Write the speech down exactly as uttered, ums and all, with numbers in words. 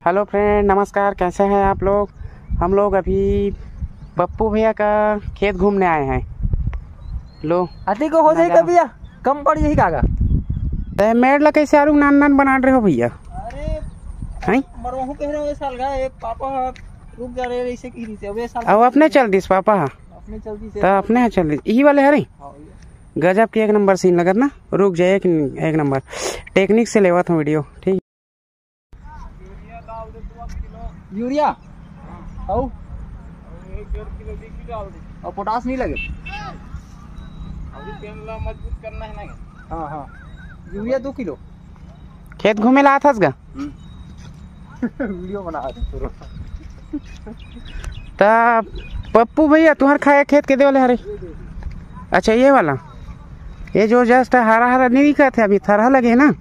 Hello friend, नमस्कार, कैसे हैं आप लोग? हम लोग अभी पप्पू भैया का खेत घूमने आए हैं। लो, अति को हो जाए नजारा। कभी या कम पड़ यही कागा। ते मेड़ ला कैसे आलू नान नान बना रहे हो भैया? अरे, हैं? मरवाहू कह रहे हो ये साल का, ये पापा रुक जा रहे, ऐसे की रीते, अब ये साल अब अपने चल दिस पापा, हाँ। अपने चल दिस, तो अपने चल दिस, यही वाले हरे। हाँ, ये। गजब के एक नंबर सीन लगत ना, रुक जाए, एक, एक नंबर टेक्निक से लेवत हूँ वीडियो, ठीक। यूरिया? अउ? एक डेढ़ किलो डी पी डाल दे। और पोटाश नहीं लगे? अभी पेड़ ला मजबूत करना है ना। हाँ, हाँ। यूरिया दो किलो। खेत घूमे ला आथस गा? वीडियो बना रहे पूरा। ता पप्पू भैया, तुम्हार खाए खेत के दे वाले हरे? अच्छा, ये वाला, ये जो जस्ट हरा हरा नहीं दिखा थे, अभी थरहा लगे है ना।